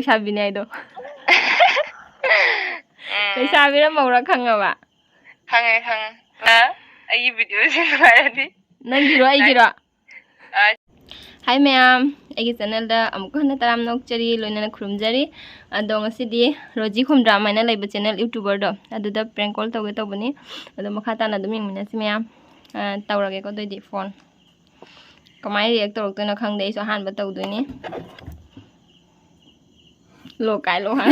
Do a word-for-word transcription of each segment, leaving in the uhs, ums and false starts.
ꯂꯩꯁꯥꯕꯤꯅꯦ ꯍꯥꯏꯗꯣ꯫ ꯎꯝ꯫ ꯂꯩꯁꯥꯕꯤꯔ ꯃꯧꯔ ꯈꯪꯉꯕ? ꯈꯪꯉꯦ, ꯈꯪꯉꯦ꯫ ꯑ, ꯑꯩꯒꯤ ꯚꯤꯗꯤꯑꯣꯁꯤ ꯅꯨꯡꯉꯥꯏꯔꯗꯤ꯫ ꯅꯪꯒꯤꯔꯣ, ꯑꯩꯒꯤꯔꯣ? ꯑ꯫ ꯍꯥꯏ ꯃꯌꯥꯝ, ꯑꯩꯒꯤ ꯆꯦꯅꯦꯜꯗ ꯑꯃꯨꯛꯀ ꯍꯟꯅ ꯇꯔꯥꯝꯅ ꯑꯣꯛꯆꯔꯤ, ꯂꯣꯏꯅꯅ ꯈꯨꯔꯨꯝꯖꯔꯤ꯫ ꯑꯗꯣ ꯉꯁꯤꯗꯤ ꯔꯣꯖꯤ ꯈꯣꯝꯗ꯭ꯔꯥꯝ ꯍꯥꯏꯅ ꯂꯩꯕ ꯆꯦꯅꯦꯜ ꯌꯨꯇ꯭ꯌꯨꯕꯔꯗꯣ, ꯑꯗꯨꯗ ꯄ꯭ꯔꯦꯡ ꯀꯣꯜ ꯇꯧꯒꯦ ꯇꯧꯕꯅꯤ꯫ ꯑꯗꯣ ꯃꯈꯥ ꯇꯥꯅ ꯑꯗꯨꯝ ꯌꯦꯡꯃꯤꯟꯅꯁꯤ ꯃꯌꯥꯝ꯫ ꯑ, ꯇꯧꯔꯒꯦꯀꯣ ꯑꯗꯨꯑꯣꯏꯗꯤ ꯐꯣꯟ꯫ ꯀꯃꯥꯏꯅ ꯔꯤꯌꯦꯛ ꯇꯧꯔꯛꯇꯣꯏꯅꯣ ꯈꯪꯗꯦ, ꯑꯩꯁꯨ ꯑꯍꯥꯟꯕ ꯇꯧꯗꯣꯏꯅꯤ꯫ ꯂꯣ ꯀꯥꯏ ꯂꯣ ꯍꯥꯏ꯫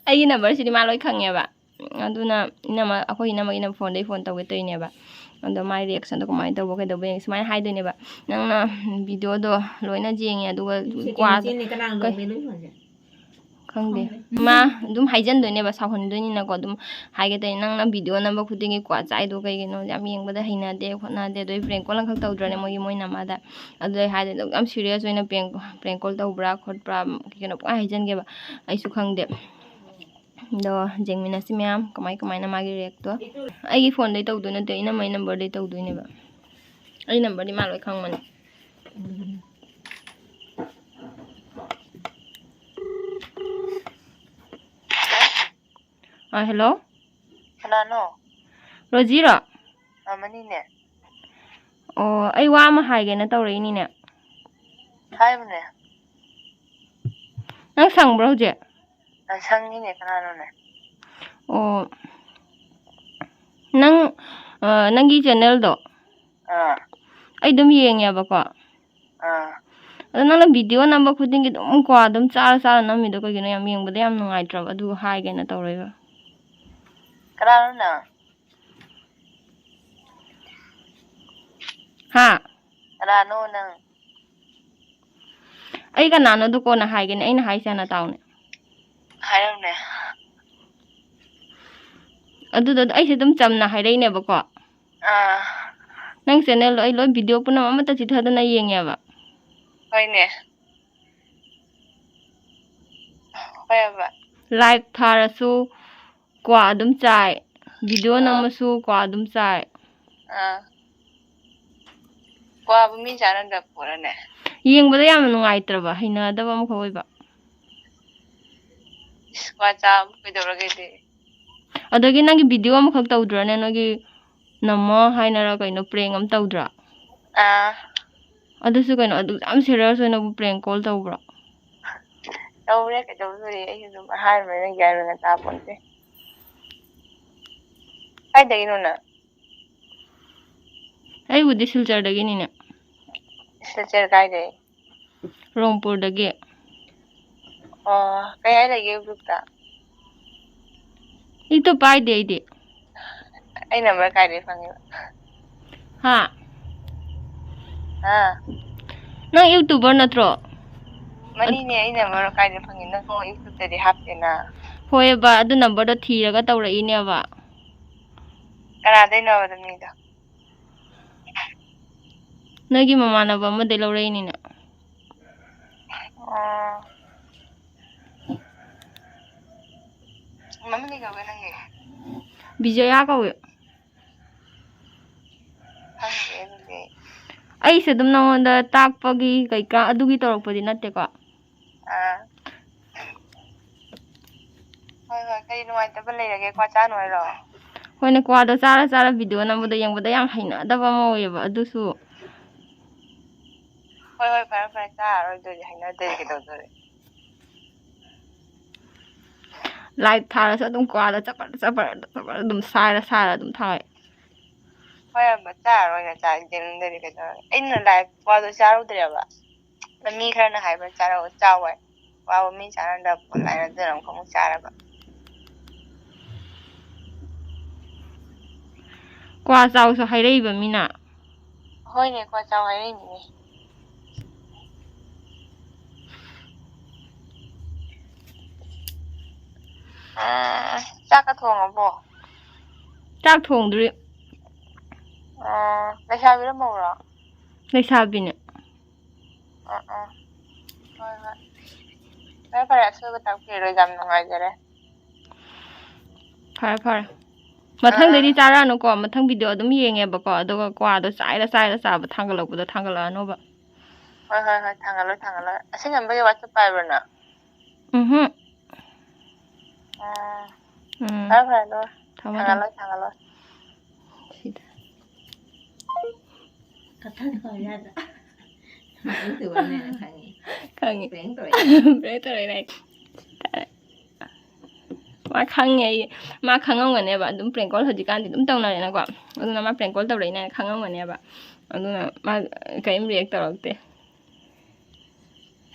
ꯑꯩꯒꯤ ꯅꯝꯕꯔꯁꯤꯗꯤ ꯃꯥ ꯂꯣꯏ ꯈꯪꯉꯦꯕ꯫ ꯑꯗꯨꯅ ꯏꯅꯝꯃ, ꯑꯩꯈꯣꯏ ꯏꯅꯝꯃꯒꯤ ꯐꯣꯟꯗꯩ ꯐꯣꯟ ꯇꯧꯒꯦ ꯇꯧꯔꯤꯅꯦꯕ꯫ ꯑꯗꯣ ꯃꯥꯏ ꯔꯤꯌꯦꯛꯁꯟꯗꯣ ꯀꯃꯥꯏꯅ ꯇꯧꯕ ꯀꯩꯗꯧꯕ ꯌꯦꯡꯉꯦ꯫ ꯁꯨꯃꯥꯏꯅ ꯍꯥꯏꯗꯣꯏꯅꯦꯕ, "ꯅꯪꯅ ꯚꯤꯗꯤꯑꯣꯗꯣ ꯂꯣꯏꯅ ꯌꯦꯡꯉꯦ, ꯑꯗꯨꯒ ꯀ꯭ꯋꯥ ꯀꯩ-" ꯈꯪꯗꯦ꯫ ꯃꯥ ꯑꯗꯨꯝ ꯍꯥꯏꯖꯟꯗꯣꯏꯅꯦꯕ, ꯁꯥꯎꯍꯟꯗꯣꯏꯅꯤꯅꯀꯣ꯫ ꯑꯗꯨꯝ ꯍꯥꯏꯒꯦ ꯇꯧꯅꯤ, "ꯅꯪꯅ ꯚꯤꯗꯤꯑꯣ ꯅꯝꯕ ꯈꯨꯗꯤꯡꯒꯤ ꯀ꯭ꯋꯥ ꯆꯥꯏꯗꯣ ꯀꯩꯒꯤꯅꯣ? ꯌꯥꯝ ꯌꯦꯡꯕꯗ ꯍꯩꯅꯗꯦ ꯈꯣꯠꯅꯗꯦ", ꯑꯗꯨ ꯑꯩ ꯄ꯭ꯔꯦꯡ ꯀꯣꯜ ꯑꯃꯈꯛ ꯇꯧꯗ꯭ꯔꯅꯦ ꯃꯣꯏꯒꯤ, ꯃꯣꯏ ꯅꯝꯃꯗ꯫ ꯑꯗꯨꯗ ꯑꯩ ꯍꯥꯏꯗꯣꯏꯅꯦ, "ꯌꯥꯝ ꯁꯤꯔꯤꯌꯁ ꯑꯣꯏꯅ ꯄ꯭ꯔꯦꯡ, ꯄ꯭ꯔꯦꯡ ꯀꯣꯜ ꯇꯧꯕ꯭ꯔꯥ ꯈꯣꯠꯄ꯭ꯔꯥ?" ꯀꯩꯅꯣ ꯄꯨꯡꯍꯥꯏ ꯍꯥꯏꯖꯟꯒꯦꯕ, ꯑꯩꯁꯨ ꯈꯪꯗꯦ꯫ ꯑꯗꯣ ꯌꯦꯡꯃꯤꯟꯅꯁꯤ ꯃꯌꯥꯝ, ꯀꯃꯥꯏ ꯀꯃꯥꯏꯅ ꯃꯥꯒꯤ ꯔꯤꯌꯦꯛꯇꯣ꯫ ꯑꯩꯒꯤ ꯐꯣꯟꯗꯩ ꯇꯧꯗꯣꯏ ꯅꯠꯇꯦ, ꯏꯅꯝꯃꯩ ꯅꯝꯕꯔꯗꯩ ꯇꯧꯗꯣꯏꯅꯦꯕ꯫ ꯑꯩ ꯅꯝꯕꯔꯗꯤ ꯃꯥ ꯂꯣꯏ ꯈꯪꯕꯅꯤ꯫ ꯑꯥ, ꯍꯦꯜꯂꯣ꯫ ꯀꯅꯥꯅꯣ? ꯔꯣꯖꯤꯔꯣ? ꯑꯥ, ꯃꯥꯅꯤꯅꯦ꯫ ꯑꯣ, ꯑꯩ ꯋꯥ ꯑꯃ ꯍꯥꯏꯒꯦꯅ ꯇꯧꯔꯛꯏꯅꯤꯅꯦ꯫ ꯍꯥꯏꯌꯨꯅꯦ꯫ ꯅꯪ ꯁꯪꯕ꯭ꯔꯣ ꯍꯧꯖꯤꯛ? ꯑꯥ, ꯁꯪꯉꯤꯅꯦ, ꯀꯅꯥꯅꯣꯅꯦ? ꯑꯣ, ꯅꯪ, ꯑ, ꯅꯪꯒꯤ ꯆꯦꯅꯦꯜꯗꯣ ꯑꯥ꯫ ꯑꯩ ꯑꯗꯨꯝ ꯌꯦꯡꯉꯦꯕꯀꯣ꯫ ꯑꯥ꯫ ꯑꯗꯣ ꯅꯪꯅ ꯚꯤꯗꯤꯑꯣ ꯅꯝꯕ ꯈꯨꯗꯤꯡꯒꯤ ꯑꯗꯨꯝ ꯀ꯭ꯋꯥ ꯑꯗꯨꯝ ꯆꯥꯔ ꯆꯥꯔ ꯅꯝꯃꯤꯗꯣ ꯀꯩꯒꯤꯅꯣ? ꯌꯥꯝ ꯌꯦꯡꯕꯗ ꯌꯥꯝ ꯅꯨꯡꯉꯥꯏꯇ꯭ꯔꯕ, ꯑꯗꯨ ꯍꯥꯏꯒꯦꯅ ꯇꯧꯔꯛꯏꯕ꯫ ꯀꯅꯥꯅꯣ ꯅꯪ? ꯍꯥ? ꯀꯅꯥꯅꯣ ꯅꯪ? ꯑꯩ ꯀꯅꯥꯅꯣꯗꯣ ꯀꯣꯟꯅ ꯍꯥꯏꯒꯦꯅꯦ, ꯑꯩꯅ ꯍꯥꯏꯁꯦ ꯍꯥꯟꯅ ꯇꯥꯎꯅꯦ꯫ ꯍꯥꯏꯔꯝꯅꯦ꯫ ꯑꯗꯨꯗꯣ ꯑꯩꯁꯦ ꯑꯗꯨꯝ ꯆꯝꯅ ꯍꯥꯏꯔꯛꯏꯅꯦꯕꯀꯣ꯫ ꯑꯥ꯫ ꯅꯪ ꯆꯦꯅꯦꯜꯗꯣ ꯑꯩ ꯂꯣꯏ ꯚꯤꯗꯤꯑꯣ ꯄꯨꯝꯅꯃꯛ ꯑꯃꯠꯇ ꯆꯤꯊꯗꯅ ꯌꯦꯡꯉꯦꯕ꯫ ꯍꯣꯏꯅꯦ꯫ ꯍꯣꯏꯕ꯫ ꯂꯥꯏꯛ ꯊꯥꯔꯁꯨ ꯀ꯭ꯋꯥ ꯑꯗꯨꯝ ꯆꯥꯏ, ꯚꯤꯗꯤꯑꯣ ꯑꯥ꯫ ꯅꯝꯃꯁꯨ ꯀ꯭ꯋꯥ ꯑꯗꯨꯝ ꯆꯥꯏ꯫ ꯑꯥ꯫ ꯀ꯭ꯋꯥꯕꯨ ꯃꯤ ꯆꯥꯟꯅꯗꯕ ꯄꯣꯠꯂꯅꯦ? ꯌꯦꯡꯕꯗ ꯌꯥꯝꯅ ꯅꯨꯡꯉꯥꯏꯇ꯭ꯔꯕ, ꯍꯩꯅꯗꯕ ꯑꯃꯈꯛ ꯑꯣꯏꯕ꯫ ꯏꯁ, ꯀ꯭ꯋꯥ ꯆꯥꯕ ꯀꯩꯗꯧꯔꯒꯦꯗꯤ? ꯑꯗꯒꯤ ꯅꯪꯒꯤ ꯚꯤꯗꯤꯑꯣ ꯑꯃꯈꯛ ꯇꯧꯗ꯭ꯔꯅꯦ, ꯅꯣꯏꯒꯤ ꯅꯝꯃꯣ ꯍꯥꯏꯅꯔ ꯀꯩꯅꯣ, ꯄ꯭ꯔꯦꯡ ꯑꯃ ꯇꯧꯗ꯭ꯔꯥ? ꯑꯥ ꯑꯗꯨꯁꯨ ꯀꯩꯅꯣ, ꯑꯗꯨ ꯌꯥꯝ ꯁꯦꯔꯤꯌꯁ ꯑꯣꯏꯅꯕꯨ ꯄ꯭ꯔꯦꯡ ꯀꯣꯜ ꯇꯧꯕ꯭ꯔꯣ? ꯇꯧꯔꯦ, ꯀꯩꯗꯧꯗꯣꯔꯤ? ꯑꯩꯁꯨ ꯑꯗꯨꯝ ꯑꯍꯥꯟꯕꯅꯤꯅ ꯒ꯭ꯌꯥꯟ ꯃꯦꯟꯒ ꯇꯥꯄꯣꯟꯇꯦ꯫ ꯀꯥꯏꯗꯒꯤꯅꯣ ꯅꯪ? ꯑꯩꯕꯨꯗꯤ ꯁꯤꯜꯆꯔꯗꯒꯤꯅꯤꯅꯦ꯫ ꯁꯤꯜꯆꯔ ꯀꯥꯏꯗꯩ? ꯔꯣꯡꯄꯨꯔꯗꯒꯤ꯫ ꯑꯣ, ꯀꯩ ꯍꯥꯏ ꯂꯩꯒꯦ ꯒ꯭ꯔꯨꯞꯇ? ꯍꯦꯛꯇ ꯄꯥꯏꯗꯦ ꯑꯩꯗꯤ꯫ ꯑꯩ ꯅꯝꯕꯔ ꯀꯥꯏꯗꯩ ꯐꯪꯉꯤꯕ? ꯍꯥ? ꯍꯥ? ꯅꯪ ꯌꯨꯇꯨꯕꯔ ꯅꯠꯇ꯭ꯔꯣ? ꯃꯅꯤꯅꯦ, ꯑꯩ ꯅꯝꯕꯔ ꯀꯥꯏꯗ ꯐꯪꯉꯤ? ꯅꯪ ꯌꯨꯇꯨꯕꯇꯗꯤ ꯍꯥꯞꯇꯦꯅ꯫ ꯍꯣꯏꯑꯕ, ꯑꯗꯨ ꯅꯝꯕꯔꯗꯣ ꯊꯤꯔꯒ ꯇꯧꯔꯛꯏꯅꯦꯕ꯫ ꯀꯅꯥꯗꯩꯅꯣꯕ ꯑꯗꯨ ꯃꯤꯗꯣ? ꯅꯣꯏꯒꯤ ꯃꯃꯥꯟꯅꯕ ꯑꯃꯗꯩ ꯂꯧꯔꯛꯏꯅꯤꯅꯦ꯫ ꯑꯣ꯫ ꯃꯃꯤꯡ ꯀꯩ ꯀꯧꯒꯦ ꯅꯪꯒꯤ? ꯕꯤꯖꯌꯥ ꯀꯧꯋꯦ꯫ ꯈꯪꯗꯦ ꯑꯗꯨꯗꯤ꯫ ꯑꯩꯁꯦ ꯑꯗꯨꯝ ꯅꯉꯣꯟꯗ ꯇꯥꯛꯄꯒꯤ ꯀꯩꯀꯥ ꯑꯗꯨꯒꯤ ꯇꯧꯔꯛꯄꯗꯤ ꯅꯠꯇꯦꯀꯣ꯫ ꯑꯥ꯫ ꯍꯣꯏ ꯍꯣꯏ, ꯀꯔꯤ ꯅꯨꯡꯉꯥꯏꯇꯕ ꯂꯩꯔꯒꯦ? ꯀ꯭ꯋꯥ ꯆꯥꯅꯨ ꯍꯥꯏꯔꯣ? ꯍꯣꯏꯅꯦ, ꯀ꯭ꯋꯥꯗꯣ ꯆꯥꯔ ꯆꯥꯔ ꯚꯤꯗꯤꯑꯣ ꯅꯝꯕꯗ ꯌꯦꯡꯕꯗ ꯌꯥꯝ ꯍꯩꯅꯗꯕ ꯑꯃ ꯑꯣꯏꯌꯦꯕ, ꯑꯗꯨꯁꯨ꯫ ꯍꯣꯏ ꯍꯣꯏ, ꯐꯔꯦ ꯐꯔꯦ, ꯆꯥꯔꯔꯣꯏꯗꯣꯏꯗꯤ, ꯍꯩꯅꯗ꯭ꯔꯗꯤ ꯀꯩꯗꯧꯗꯣꯔꯤ? ꯂꯥꯏꯚ ꯊꯥꯔꯁꯨ ꯑꯗꯨꯝ ꯀ꯭ꯋꯥꯗ ꯆꯄꯔ ꯆꯄꯔ ꯆꯄꯔ ꯑꯗꯨꯝ ꯁꯥꯏꯔ ꯁꯥꯏꯔ ꯑꯗꯨꯝ ꯊꯥꯏ꯫ ꯍꯣꯏ ꯑꯕ, ꯆꯥꯔꯔꯣꯏꯅ ꯆꯥ ꯌꯦꯡꯅꯤꯡꯗ꯭ꯔꯗꯤ ꯀꯩꯗꯧꯔꯒꯦ? ꯑꯩꯅ ꯂꯥꯏꯚ ꯀ꯭ꯋꯥꯗꯣ ꯆꯥꯔꯨꯗ꯭ꯔꯦꯕ꯫ ꯑꯗ ꯃꯤ ꯈꯔꯅ ꯍꯥꯏꯕ ꯆꯥꯔꯛꯑꯣ, ꯆꯥꯎ ꯍꯥꯏ꯫ ꯀ꯭ꯋꯥꯕꯨ ꯃꯤ ꯆꯥꯅꯗꯕ ꯄꯣꯠ ꯂꯥꯏꯔꯗꯅ ꯑꯃꯨꯛ ꯑꯃꯨꯛ ꯆꯥꯔꯕ꯫ ꯀ꯭ꯋꯥ ꯆꯥꯎꯁꯨ ꯍꯥꯏꯔꯛꯏꯕ ꯃꯤꯅ꯫ ꯍꯣꯏꯅꯦ, ꯀ꯭ꯋꯥ ꯆꯥꯎ ꯍꯥꯏꯔꯛꯏꯅꯤꯅꯦ꯫ ꯑꯥ, ꯆꯥꯛꯀ ꯊꯣꯡꯉꯕꯣ? ꯆꯥꯛ ꯊꯣꯡꯗ꯭ꯔꯤ꯫ ꯑꯥ, ꯂꯩꯁꯥꯕꯤꯔꯣ ꯃꯧꯔꯣ? ꯂꯩꯁꯥꯕꯤꯅꯦ꯫ ꯑꯥ ꯑꯥ, ꯍꯣꯏ ꯍꯣꯏ, ꯐꯔꯦ ꯐꯔꯦ, ꯑꯁꯣꯏꯕ ꯇꯥꯛꯄꯤꯔꯔꯣꯏ, ꯌꯥꯝ ꯅꯨꯡꯉꯥꯏꯖꯔꯦ꯫ ꯐꯔꯦ ꯐꯔꯦ, ꯃꯊꯪꯗꯩꯗꯤ ꯆꯥꯔꯛꯑꯅꯨꯀꯣ꯫ ꯃꯊꯪ ꯚꯤꯗꯤꯑꯣ ꯑꯗꯨꯝ ꯌꯦꯡꯉꯦꯕꯀꯣ, ꯑꯗꯨꯒ ꯀ꯭ꯋꯥꯗꯣ ꯆꯥꯏꯔ ꯆꯥꯏꯔ ꯆꯥꯕ ꯊꯥꯡꯒꯠꯂꯛꯄꯗꯣ ꯊꯥꯡꯒꯠꯂꯛꯑꯅꯣꯕ꯫ ꯍꯣꯏ, ꯍꯣꯏ, ꯍꯣꯏ, ꯊꯥꯡꯒꯠꯂꯣ, ꯊꯥꯡꯒꯠꯂꯣ꯫ ꯑꯁꯦꯡꯕꯒꯤ WhatsApp ꯄꯥꯏꯕ꯭ꯔꯣ ꯅꯪ? ꯎꯝꯍꯨꯝ꯫ ꯑꯥ, ꯎꯝ꯫ ꯐꯔꯦ, ꯐꯔꯦ, ꯑꯗꯨ ꯊꯝꯃꯣ, ꯊꯝꯃꯣ꯫ ꯊꯥꯡꯒꯠꯂꯣ, ꯊꯥꯡꯒꯠꯂꯣ꯫ ꯁꯤꯗ꯫ ꯀꯊꯟ ꯇꯧ ꯌꯥꯗ꯭ꯔꯥ? ꯃꯥ YouTuberꯅꯦꯅ ꯈꯪꯉꯤ꯫ ꯈꯪꯉꯤ꯫ Prank ꯇꯧꯔꯛꯏ꯫ Prank ꯇꯧꯔꯛꯏꯅꯦ꯫ ꯃꯥ ꯈꯪꯉꯦ ꯑꯩ, ꯃꯥ ꯈꯪꯉꯝꯒꯅꯦꯕ꯫ ꯑꯗꯨꯝ prank call ꯍꯧꯖꯤꯛꯀꯥꯟꯗꯤ ꯑꯗꯨꯝ ꯇꯧꯅꯔꯦꯅꯀꯣ꯫ ꯑꯗꯨꯅ ꯃꯥ prank call ꯇꯧꯔꯛꯏꯅꯦꯅ ꯈꯪꯉꯝꯒꯅꯦꯕ꯫ ꯑꯗꯨꯅ ꯃꯥ ꯀꯔꯤꯝ react ꯇꯧꯔꯛꯇꯦ꯫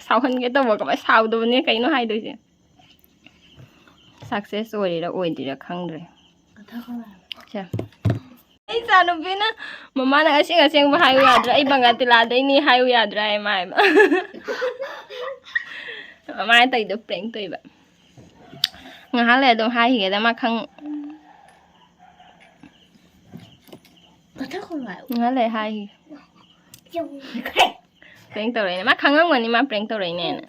ꯁꯥꯎꯍꯟꯒꯦ ꯇꯧꯕ, ꯀꯃꯥꯏꯅ ꯁꯥꯎꯗꯕꯅꯦ ꯀꯩꯅꯣ ꯍꯥꯏꯗꯣꯏꯁꯦ? Success ꯑꯣꯏꯔꯤꯔꯥ ꯑꯣꯏꯗ꯭ꯔꯤꯔꯥ ꯈꯪꯗ꯭ꯔꯦ꯫ ꯁꯦ꯫ ꯑꯩ ꯏꯆꯥꯅꯨꯄꯤꯅ ꯃꯃꯥꯅ ꯑꯁꯦꯡ ꯑꯁꯦꯡꯕ ꯍꯥꯏꯌꯨ ꯌꯥꯗ꯭ꯔꯥ? ꯑꯩ ꯕꯪꯒꯥꯇꯤꯂꯥꯗꯩꯅꯦ ꯍꯥꯏꯌꯨ ꯌꯥꯗ꯭ꯔꯥ? ꯍꯥꯏ ꯃꯥ ꯍꯥꯏꯕ꯫ ꯃꯃꯥꯅ ꯇꯧꯔꯤꯗꯣ prank ꯇꯧꯔꯤꯕ꯫ ꯉꯥꯏꯍꯥꯛ ꯂꯩ ꯑꯗꯨꯝ ꯍꯥꯏꯈꯤꯒꯦꯗ, ꯃꯥ ꯈꯪ-, ꯀꯊꯛ ꯈꯨꯝꯃꯣ ꯍꯥꯏꯌꯣ꯫ ꯉꯥꯏꯍꯥꯛ ꯂꯩ ꯍꯥꯏꯈꯤꯒꯦ꯫ ꯌꯧꯈ꯭ꯔꯦ꯫ Prank ꯇꯧꯔꯛꯏꯅꯦ꯫ ꯃꯥ ꯈꯪꯉꯝꯒꯅꯤ ꯃꯥ prank ꯇꯧꯔꯛꯏꯅꯦꯅ꯫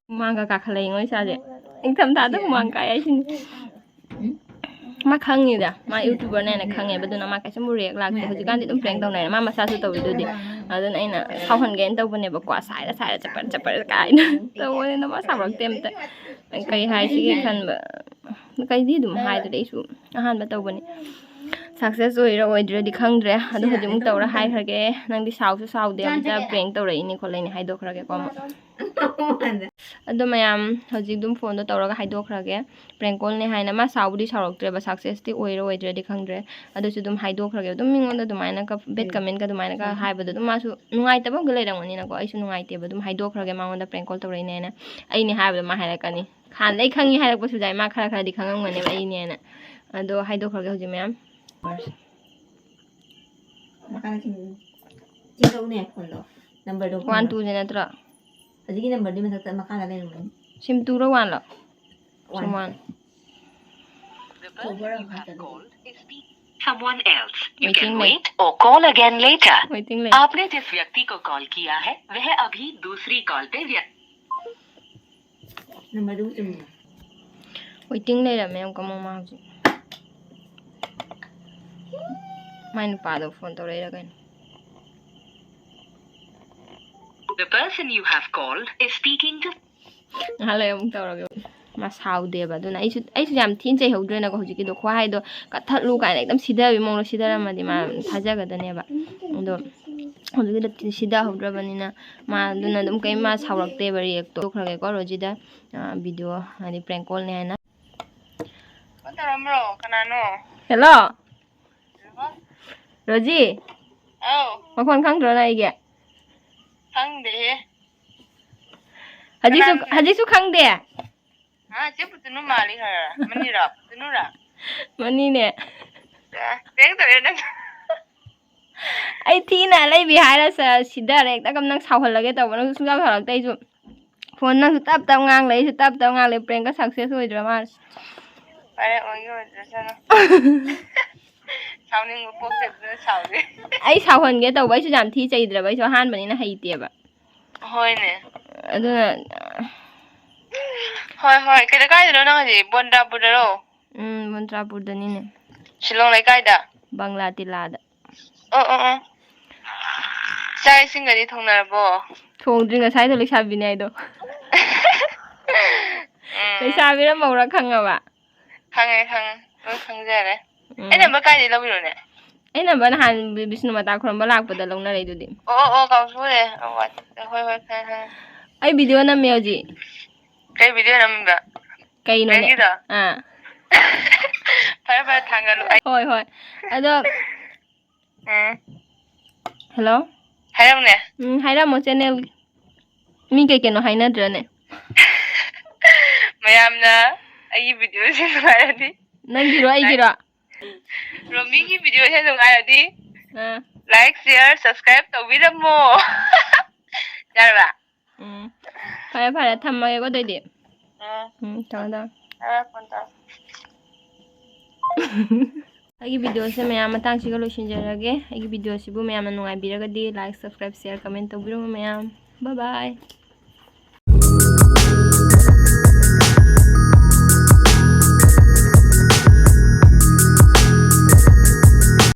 ꯍꯨꯃꯥꯡꯒ ꯀꯥꯈꯠꯂꯛꯏꯉꯣ ꯏꯁꯥꯁꯦ꯫ ꯏꯪꯊꯝꯊꯥꯗ ꯍꯨꯃꯥꯡ ꯀꯥꯏ ꯍꯥꯏꯁꯤꯅꯤ꯫ ꯃꯥ ꯈꯪꯉꯤꯗ, ꯃꯥ YouTuberꯅꯦꯅ ꯈꯪꯉꯦꯕ, ꯑꯗꯨꯅ ꯃꯥ ꯀꯩꯁꯨꯝ react ꯂꯥꯛꯇꯦ꯫ ꯍꯧꯖꯤꯛꯀꯥꯟꯗꯤ ꯑꯗꯨꯝ prank ꯇꯧꯅꯔꯦ, ꯃꯥ ꯃꯁꯥꯁꯨ ꯇꯧꯔꯤꯗꯨꯗꯤ꯫ ꯑꯗꯨꯅ ꯑꯩꯅ ꯁꯥꯎꯍꯟꯒꯦꯅ ꯇꯧꯕꯅꯦꯕꯀꯣ, ꯁꯥꯏꯔ ꯁꯥꯏꯔ ꯆꯄꯠ ꯆꯄꯠ ꯀꯥꯏꯅ ꯇꯧꯕꯅꯤꯅ ꯃꯥ ꯁꯥꯎꯔꯛꯇꯦ ꯑꯝꯇ꯫ ꯀꯩ ꯍꯥꯏꯁꯤꯒꯦ ꯈꯟꯕ, ꯀꯩꯗꯤ ꯑꯗꯨꯝ ꯍꯥꯏꯗ꯭ꯔꯦ, ꯑꯩꯁꯨ ꯑꯍꯥꯟꯕ ꯇꯧꯕꯅꯤ꯫ Success ꯑꯣꯏꯔ ꯑꯣꯏꯗ꯭ꯔꯗꯤ ꯈꯪꯗ꯭ꯔꯦ, ꯑꯗꯣ ꯍꯧꯖꯤꯛꯃꯨꯛ ꯇꯧꯔ ꯍꯥꯏꯈ꯭ꯔꯒꯦ꯫ ꯅꯪꯗꯤ ꯁꯥꯎꯁꯨ ꯁꯥꯎꯗꯦ, ꯑꯝꯇ prank ꯇꯧꯔꯛꯏꯅꯤ ꯈꯣꯠꯂꯛꯏꯅꯤ ꯍꯥꯏꯗꯣꯛꯈ꯭ꯔꯒꯦꯀꯣ ꯑꯃꯨꯛ꯫ ꯑꯗꯣ ꯃꯌꯥꯝ ꯍꯧꯖꯤꯛ ꯑꯗꯨꯝ phoneꯗꯣ ꯇꯧꯔꯒ ꯍꯥꯏꯗꯣꯛꯈ꯭ꯔꯒꯦ꯫ Prank callꯅꯦ ꯍꯥꯏꯅ꯫ ꯃꯥ ꯁꯥꯎꯕꯨꯗꯤ ꯁꯥꯎꯔꯛꯇ꯭ꯔꯦꯕ, successꯇꯤ ꯑꯣꯏꯔ ꯑꯣꯏꯗ꯭ꯔꯗꯤ ꯈꯪꯗ꯭ꯔꯦ꯫ ꯑꯗꯨꯁꯨ ꯑꯗꯨꯝ ꯍꯥꯏꯗꯣꯛꯈ꯭ꯔꯒꯦ꯫ ꯑꯗꯨꯝ ꯃꯤꯉꯣꯟꯗ ꯑꯗꯨꯃꯥꯏꯅꯒ bad commentꯀ ꯑꯗꯨꯃꯥꯏꯅꯒ ꯍꯥꯏꯕꯗꯣ ꯑꯗꯨꯝ ꯃꯥꯁꯨ ꯅꯨꯡꯉꯥꯏꯇꯕ ꯑꯃꯒ ꯂꯩꯔꯝꯒꯅꯤꯅꯀꯣ꯫ ꯑꯩꯁꯨ ꯅꯨꯡꯉꯥꯏꯇꯦꯕ, ꯑꯗꯨꯝ ꯍꯥꯏꯗꯣꯛꯈ꯭ꯔꯒꯦ ꯃꯉꯣꯟꯗ prank call ꯇꯧꯔꯛꯏꯅꯦꯅ꯫ ꯑꯩꯅꯦ ꯍꯥꯏꯕꯗꯣ ꯃꯥ ꯍꯥꯏꯔꯛꯀꯅꯤ, "ꯍꯥꯟꯅꯗꯩ ꯈꯪꯉꯤ" ꯍꯥꯏꯔꯛꯄꯁꯨ ꯌꯥꯏ, ꯃꯥ ꯈꯔ ꯈꯔꯗꯤ ꯈꯪꯉꯝꯒꯅꯦꯕ ꯑꯩꯅꯦꯅ꯫ ꯑꯗꯣ ꯍꯥꯏꯗꯣꯛꯈ꯭ꯔꯒꯦ ꯍꯧꯖꯤꯛ ꯃꯌꯥꯝ꯫ ꯃꯈꯥꯗ ꯆꯤꯡ-, ꯆꯤꯡꯊꯧꯅꯦ ꯐꯣꯟꯗꯣ꯫ ꯅꯝꯕꯔꯗꯣ one ꯐꯣꯟꯗꯣ꯫ Twoꯁꯦ ꯅꯠꯇ꯭ꯔꯣ? ꯍꯧꯖꯤꯛꯀꯤ ꯅꯝꯕꯔꯗꯤ ꯃꯊꯛꯇ, ꯃꯈꯥꯗ ꯂꯩꯔꯝꯒꯅꯤ꯫ ꯁꯤꯝ two ꯔꯣ one low? One꯫ Sim one꯫ The person you have called is speaking someone else. You can wait or call again later. Waiting list. आपने जिस व्यक्ति को कॉल किया है, वह अभी दूसरी कॉल पे व्यस्त। ꯅꯝꯕꯔꯗꯨꯕꯨ ꯆꯨꯝꯕ꯭ꯔꯣ? Waiting ꯂꯩꯔꯝꯃꯦ ꯑꯃꯨꯛꯀ ꯃꯃꯥ ꯍꯧꯖꯤꯛ꯫ ꯃꯥꯏ ꯅꯨꯄꯥꯗꯣ phone ꯇꯧꯔꯛꯏꯔ ꯀꯩꯅꯣ? The person you have called is speaking to. ꯉꯥꯏꯍꯥꯛ ꯂꯩꯔ ꯑꯃꯨꯛ ꯇꯧꯔꯒꯦ꯫ ꯃꯥ ꯁꯥꯎꯗꯦꯕ꯫ ꯑꯗꯨꯅ ꯑꯩꯁꯨ, ꯑꯩꯁꯨ ꯌꯥꯝ ꯊꯤꯅ ꯆꯩꯍꯧꯗ꯭ꯔꯦꯅꯀꯣ꯫ ꯍꯧꯖꯤꯛꯀꯤꯗꯣ ꯈꯨꯍꯥꯏꯗꯣ "ꯀꯠꯊꯠꯂꯨ" ꯀꯥꯏꯅ ꯑꯦꯛꯗꯝ ꯁꯤꯊꯕꯤ ꯃꯑꯣꯡꯗ ꯁꯤꯊꯔꯝꯃꯗꯤ ꯃꯥ ꯊꯥꯖꯒꯗꯅꯦꯕ꯫ ꯑꯗꯣ ꯍꯧꯖꯤꯛꯀꯤꯗꯣ ꯁꯤꯊꯍꯧꯗ꯭ꯔꯕꯅꯤꯅ ꯃꯥ ꯑꯗꯨꯅ ꯑꯗꯨꯝ ꯀꯩꯝ ꯃꯥ ꯁꯥꯎꯔꯛꯇꯦꯕ꯫ React ꯇꯧꯈ꯭ꯔꯒꯦꯀꯣ ꯔꯣꯖꯤꯗ꯫ ꯑ, video ꯍꯥꯏꯗꯤ prank callꯅꯦ ꯍꯥꯏꯅ꯫ ꯐꯣꯟ ꯇꯧꯔꯛꯑꯝꯕ꯭ꯔꯣ? ꯀꯅꯥꯅꯣ? Hello? ꯔꯣꯖꯤ? ꯑꯧ꯫ ꯃꯈꯣꯟ ꯈꯪꯗ꯭ꯔꯣ ꯅꯪ ꯑꯩꯒꯤ? ꯈꯪꯗꯦꯍꯦ꯫ ꯍꯧꯖꯤꯛꯁꯨ, ꯀꯅꯥꯅꯣ? ꯍꯧꯖꯤꯛꯁꯨ ꯈꯪꯗꯦ? ꯑꯥ, ꯆꯦ ꯄꯨꯇꯨꯅꯨ ꯃꯥꯜꯂꯤ ꯈꯔ꯫ ꯃꯅꯤꯔꯣ? ꯄꯨꯇꯨꯅꯨꯔꯥ? ꯃꯅꯤꯅꯦ꯫ ꯑꯦ, prank ꯇꯧꯔꯦ ꯅꯪ꯫ ꯑꯩ ꯊꯤꯅ ꯂꯩꯕꯤ ꯍꯥꯏꯔ ꯁ-, ꯁꯤꯗꯔꯦ꯫ ꯍꯦꯛꯇ ꯀꯝ ꯅꯪ ꯁꯥꯎꯍꯜꯂꯒꯦ ꯇꯧꯕ꯫ ꯅꯪꯁꯨ ꯁꯨꯡꯁꯥꯎ ꯁꯥꯎꯔꯛꯇꯦ꯫ ꯑꯩꯁꯨ phone ꯅꯪꯁꯨ ꯇꯞ ꯇꯞ ꯉꯥꯡ ꯂꯩ, ꯑꯩꯁꯨ ꯇꯞ ꯇꯞ ꯉꯥꯡ ꯂꯩ꯫ Prankꯀ success ꯑꯣꯏꯗ꯭ꯔ ꯃꯥꯜꯂꯦ꯫ ꯐꯔꯦ, ꯑꯣꯏꯒꯦ ꯑꯣꯏꯖꯁꯅꯨ꯫ ꯁꯥꯎꯅꯤꯡꯕ ꯄꯣꯛꯇꯦ, ꯑꯗꯨꯅ ꯁꯥꯎꯗꯦ꯫ ꯑꯩ ꯁꯥꯎꯍꯟꯒꯦ ꯇꯧꯕ, ꯑꯩꯁꯨ ꯌꯥꯝ ꯊꯤ ꯆꯩꯗ꯭ꯔꯕ, ꯑꯩꯁꯨ ꯑꯍꯥꯟꯕꯅꯤꯅ ꯍꯩꯇꯦꯕ꯫ ꯍꯣꯏꯅꯦ꯫ ꯑꯗꯨꯅ ꯍꯣꯏ, ꯍꯣꯏ꯫ ꯀꯩꯗ ꯀꯥꯏꯗꯅꯣ ꯅꯪ ꯍꯧꯖꯤꯛ? ꯕꯣꯟꯗ꯭ꯔꯥꯄꯨꯔꯗꯔꯣ? ꯎꯝ, ꯕꯣꯟꯗ꯭ꯔꯥꯄꯨꯔꯗꯅꯤꯅꯦ꯫ ꯁꯤꯂꯣꯡ ꯂꯩꯀꯥꯏꯗ? ꯕꯪꯂꯥ ꯇꯤꯂꯥꯗ꯫ ꯑꯣ, ꯑꯣ, ꯑꯣ꯫ ꯆꯥꯛ ꯏꯁꯤꯡꯒꯗꯤ ꯊꯣꯡꯅꯔꯕꯣ? ꯊꯣꯡꯗ꯭ꯔꯤ, ꯉꯁꯥꯏꯗꯣ ꯂꯩꯁꯥꯕꯤꯅꯦ ꯍꯥꯏꯗꯣ꯫ ꯎꯝ꯫ ꯂꯩꯁꯥꯕꯤꯔ ꯃꯧꯔ ꯈꯪꯉꯕ? ꯈꯪꯉꯦ, ꯈꯪꯉꯦ꯫ ꯂꯣꯏ ꯈꯪꯖꯔꯦ꯫ ꯎꯝ꯫ ꯑꯩ number ꯀꯥꯏꯗꯩ ꯂꯧꯔꯤꯅꯣꯅꯦ? ꯑꯩ number ꯅꯍꯥꯟ ꯕꯤ-, ꯕꯤꯁꯅꯨ ꯃꯇꯥ ꯈꯨꯔꯨꯝꯕ ꯂꯥꯛꯄꯗ ꯂꯧꯅꯔꯛꯏꯗꯨꯗꯤ꯫ ꯑꯣ, ꯑꯣ, ꯑꯣ, ꯀꯥꯎꯊꯣꯛꯎꯔꯦ꯫ ꯑꯣ, ꯍꯣꯏ, ꯍꯣꯏ, ꯈꯪꯉꯦ, ꯈꯪꯉꯦ꯫ ꯑꯩ video ꯅꯝꯃꯦ ꯍꯧꯖꯤꯛ꯫ ꯀꯩ video ꯅꯝꯃꯤꯕ? ꯀꯩꯅꯣꯅꯦ? Prankꯀꯤꯗꯣ? ꯑꯥ꯫ ꯐꯔꯦ, ꯐꯔꯦ, ꯊꯥꯡꯒꯠꯂꯨ꯫ ꯑꯩ ꯍꯣꯏ, ꯍꯣꯏ꯫ ꯑꯗꯣ ꯎꯝ꯫ Hello? ꯍꯥꯏꯔꯝꯅꯦ꯫ ꯎꯝ, ꯍꯥꯏꯔꯝꯃꯣ, channel꯫ ꯃꯤ ꯀꯩ ꯀꯩꯅꯣ ꯍꯥꯏꯅꯗ꯭ꯔꯅꯦ? ꯃꯌꯥꯝꯅ ꯑꯩꯒꯤ videoꯁꯦ ꯅꯨꯡꯉꯥꯏꯔꯗꯤ ꯅꯪꯒꯤꯔꯣ, ꯑꯩꯒꯤꯔꯣ? ꯔꯣꯃꯤꯒꯤ videoꯁꯦ ꯅꯨꯡꯉꯥꯏꯔꯗꯤ ꯑꯥ꯫ Like, share, subscribe ꯇꯧꯕꯤꯔꯝꯃꯣ꯫ ꯌꯥꯔꯕ? ꯎꯝ꯫ ꯐꯔꯦ, ꯐꯔꯦ, ꯊꯝꯃꯒꯦꯀꯣ ꯑꯗꯨꯑꯣꯏꯗꯤ꯫ ꯎꯝ꯫ ꯎꯝ, ꯊꯝꯃꯦ, ꯊꯝꯃꯦ꯫ ꯑꯥ, phone ꯇꯧꯔꯣ꯫ ꯑꯩꯒꯤ videoꯁꯦ ꯃꯌꯥꯝ ꯃꯇꯥꯡꯁꯤꯒ ꯂꯣꯏꯁꯤꯟꯖꯔꯒꯦ꯫ ꯑꯩꯒꯤ videoꯁꯤꯕꯨ ꯃꯌꯥꯝꯅ ꯅꯨꯡꯉꯥꯏꯕꯤꯔꯒꯗꯤ like, subscribe, share, comment ꯇꯧꯕꯤꯔꯝꯃꯣ ꯃꯌꯥꯝ꯫ Bye bye꯫